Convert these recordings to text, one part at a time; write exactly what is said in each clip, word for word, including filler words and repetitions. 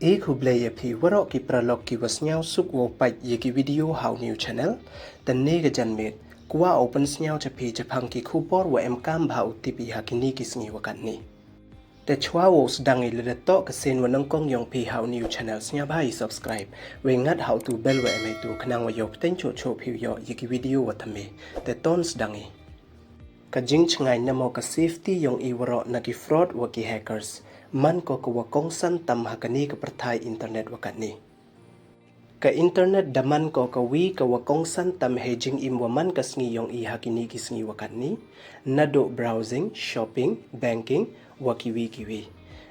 E khublei ya phi waroh ki paralok ki wa sniawsuk wow pait ya ki video ha u new channel. Te ne ka janmiet, kwah o pynsniaw cha phi chaphang ki khubor wa em kam bha u tip i ha kini ki sngi wa katni. Te chwa wow sdang i, lada toh ka sien wa nyngkong yong phi ha u new channel, sniawbha i subscribe, wei ngat ha u tu bell wa em heitu khnang wa yoh pteng choh choh phi u yoh ya ki video wa thymme. Te ton sdang i. Ka jingchngaiñ namo ka safety yong i waroh na ki fraud wa ki hackers man ko ka wa kongsan tam ha kani ka pyrthai internet wa katni. Ka internet da man ko ka wi ka wa kongsan tam hei jingim wa man ka sngi yong i ha kini ki sngi wa katni, naduh browsing, shopping, banking, wa kiwi kiwi.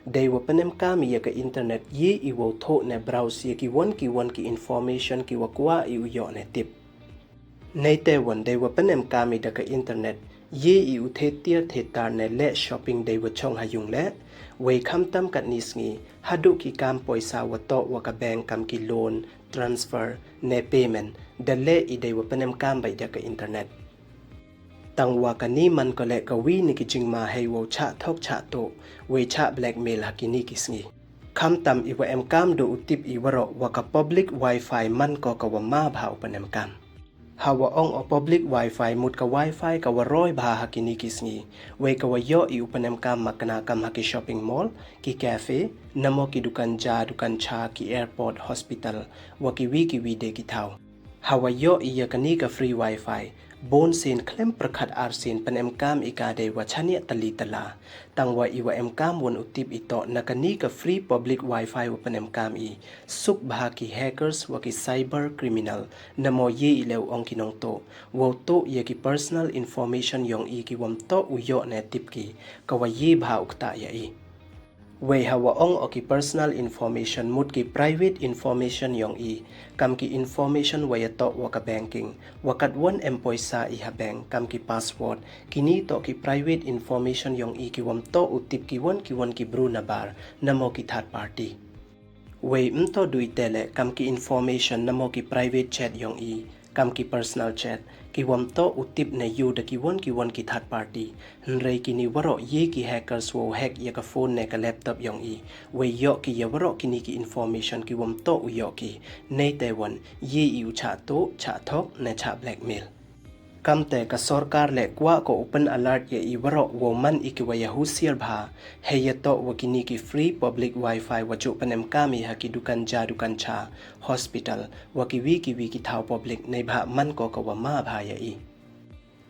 Dei wa pynemkam i ya ka internet, ye i wow thoh ne browse ya ki won ki won ki information ki wa kwah i u yoh ne tip. Neite won, dei wa pynemkam i da ka internet, ye i u thied tiar thied tar ne leh shopping dei wa chong ha yung leh, wei khamtam katni sngi, haduh ki kam poisa wa toh wa ka bank kam ki loan, transfer, ne payment, da leh i dei wa pynemkam bha i da ka internet. Tang wa kani man ko leh ka wi na ki jingma hei wow chah thok chah tuh, wei chah blackmail ha kini ki sngi. Khamtam i wa emkam duh u tip i waroh wa ka public wifi man ko ka wa ma bha u pynemkam. Ha wa ong o public wifi, mut ka wifi ka wa roi bha ha kini ki sngi, wei ka wa yoh i u pynemkam makna kam ha ki shopping mall, ki cafe, namo ki dukan ja, dukan cha, ki airport, hospital, wa kiwi kiwi de ki thaw. Ha wa yoh i ya kani ka free wifi, bun sien khlem pyrkhat ar sien pynemkam i ka dei wa chaniah tylli tylla. Tang wa i wa emkam won u tip i toh na kani ka free public wifi wa pynemkam i, suk bha ki hackers wa ki cyber criminal, namo ye i leh u ong ki nongtuh, wow tuh ya ki personal information yong i ki wam toh u yoh ne tip ki, ka wa ye bha u ktah ya i. Wei ha wa ong o ki personal information, mut ki private information yong i, kam ki information wa ya toh wa ka banking, wa kat won em poisa i ha bank, kam ki password, kini toh ki private information yong i ki wam toh u tip ki won ki won ki bru na bar, namo ki third party. Wei ym toh du i te leh, kam ki information namo ki private chat yong i, kam ki personal chat, ki wam toh u tip ne yoh da ki won ki won ki third party. Hynrei kini waroh ye ki hackers wow hack ya ka phone ne ka laptop yong i, wei yoh ki ya waroh kini ki information ki wam toh u yoh ki. Neite won, ye i u chah tuh, chah thok, ne chah blackmail. Kamte ka sorkar leh kwah ko u pyn alert ya i waroh wow man i ki wa ya husiar bha, hei ya toh wa kini ki free public wifi wa ju pynemkam i ha ki dukan ja dukan cha, hospital, wa kiwi kiwi ki thaw public, neibhah man ko ka wa ma bha ya i.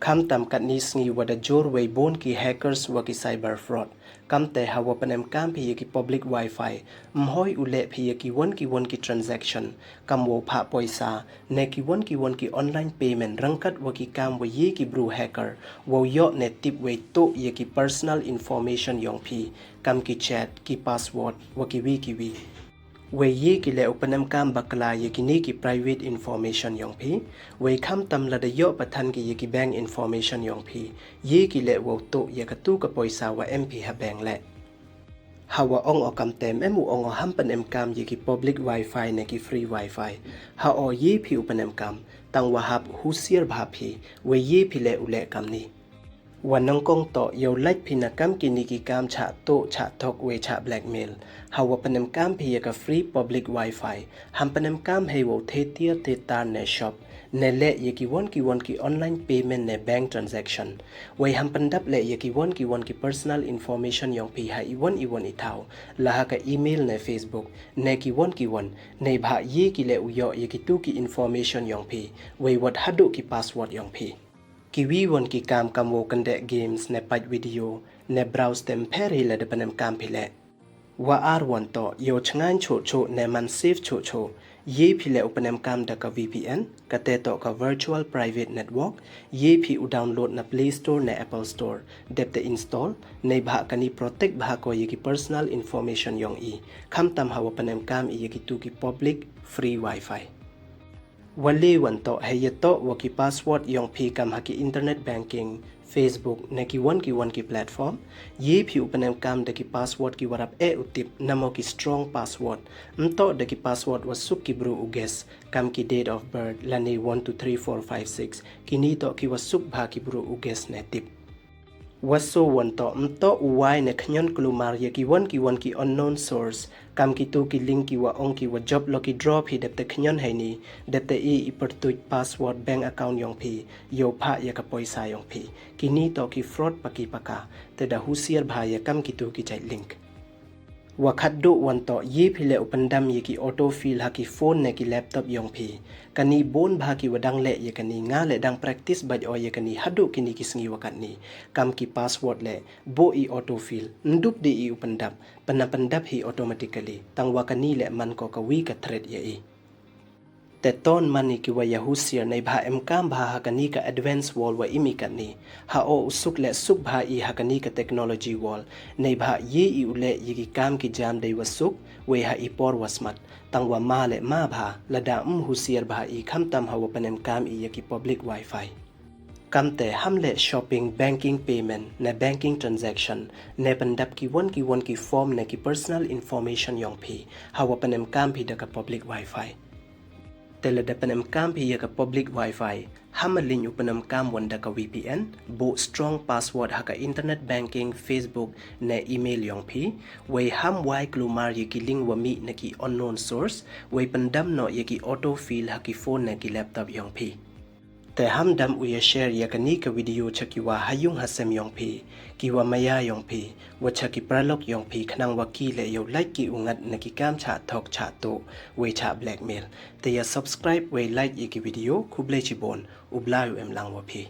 Khamtam katni sngi wa da jur wei bun ki hackers wa ki cyber fraud. Kamte ha wa pynemkam phi ya ki public wifi, ym hoi u leh phi ya ki won ki won ki transaction, kam wow phah poisa, ne ki won ki won ki online payment, ryngkat wa ki kam wa ye ki bru hacker wow yoh ne tip wei tuh ya ki personal information yong phi, kam ki chat, ki password, wa kiwi kiwi. Wei ye ki leh u pynemkam bakla ya kini ki private information yong phi, wei khamtam lada yoh pathan ki ya ki bank information yong phi, ye ki leh wow tuh ya katu ka poisa wa em phi ha bank leh. Ha wa ong o kamte, em u ong o ham pynemkam ya ki public wifi ne ki free wifi. Ha o ye phi u pynemkam, tang wa hap husiar bha phi, wei ye phi leh u leh kamni. Wa nyngkong toh, yow lait phi na kam kini ki kam chah tuh, chah thok, wei chah blackmail. Ha wa pynemkam phi ya ka free public wifi, ham pynemkam hei wow thied tiar thied tar ne shop, ne leh ya ki won ki won ki online payment ne bank transaction. Wei ham pyndap leh ya ki won ki won ki personal information yong phi ha i won i won i thaw, la ha ka email ne Facebook, ne ki won ki won, neibhah ye ki leh u yoh ya kitu ki information yong phi, wei wat haduh ki password yong phi. Kiwi won ki kam kam wow kyndeh games ne pait video, ne browse tem pher hi lada pynemkam phi leh. Wa ar won toh, yow chngaiñ choh choh ne man safe choh choh, ye phi leh u pynemkam da ka V P N, kate toh ka virtual private network, ye phi u download na Play Store ne Apple Store, dep te install, neibhah kani protect bha ko ya ki personal information yong i, khamtam ha wa pynemkam i ya kitu ki public free wifi. Wa le won toh, hei ya toh wa ki password yong phi kam ha ki internet banking, Facebook, ne ki won ki won ki platform, ye phi u pynemkam da ki password ki wa rap eh u tip, namo ki strong password. Ym toh da ki password wa suk ki bru u guess, kam ki date of birth, lane one two three four five six, kini toh ki wa suk bha ki bru u guess ne tip. Wa so wan toh, ym toh u wai ne khñion klumar ya ki wan ki wan ki unknown source, kam kitu ki link ki wa ong ki wa jop lucky draw phi dep te khñion heini, dep te i i pyrtuit password bank account yong phi, yow phah ya ka poisa yong phi. Kini toh ki fraud paki paka, te da husiar bha ya kam kitu ki jait link. Wa khatduh wan toh, ye phi le u pyndam ya ki autofill ha ki phone ne ki laptop yong phi. Kani bun bha ki wa dang leh ya kani, nga le dang practice bait o ya kani haduh kini ki sngi wa katni. Kam ki password le, bo i autofill, ndup de i u pyndap, pyna pyndap hi automatically, tang wa kani le man ko ka wi ka threat ya i. Te ton man i ki wa ya husiar, neibha em kam bha ha kani ka advance world wa imi katni. Ha o u suk le suk bha i ha kani ka technology world, neibha ye i u le ye ki kam ki jam dei wa suk, wei ha i por wa smat, tang wa ma le ma bha, lada ym husiar bha i khamtam ha wa pynem kam i ya ki public wifi. Kamte ham le shopping, banking, payment, ne banking transaction, ne pyndap ki wan ki wan ki form ne ki personal information yong phi, ha wa pynem kam phi da ka public wifi. Te lada pynem kam phi ya ka public wifi, ham a link u pynem kam wan da ka V P N, bo strong password ha ka internet banking, Facebook, ne email yong phi, wei ham wai klumar ya ki link wa mih na ki unknown source, wei pyndam noh ya ki autofill ha ki phone ne ki laptop yong phi. Te ham dam u ya share ya kani ka video cha ki wa ha yung ha sem yong phi, ki wa maya yong phi, wa cha ki paralok yong phi, khnang wa ki le yow lait ki u ngat na ki kam chah thok chah tuh, wei chah blackmail. Te ya subscribe wei like ya ki video, khublei chibun, u Blai u em lang wa phi.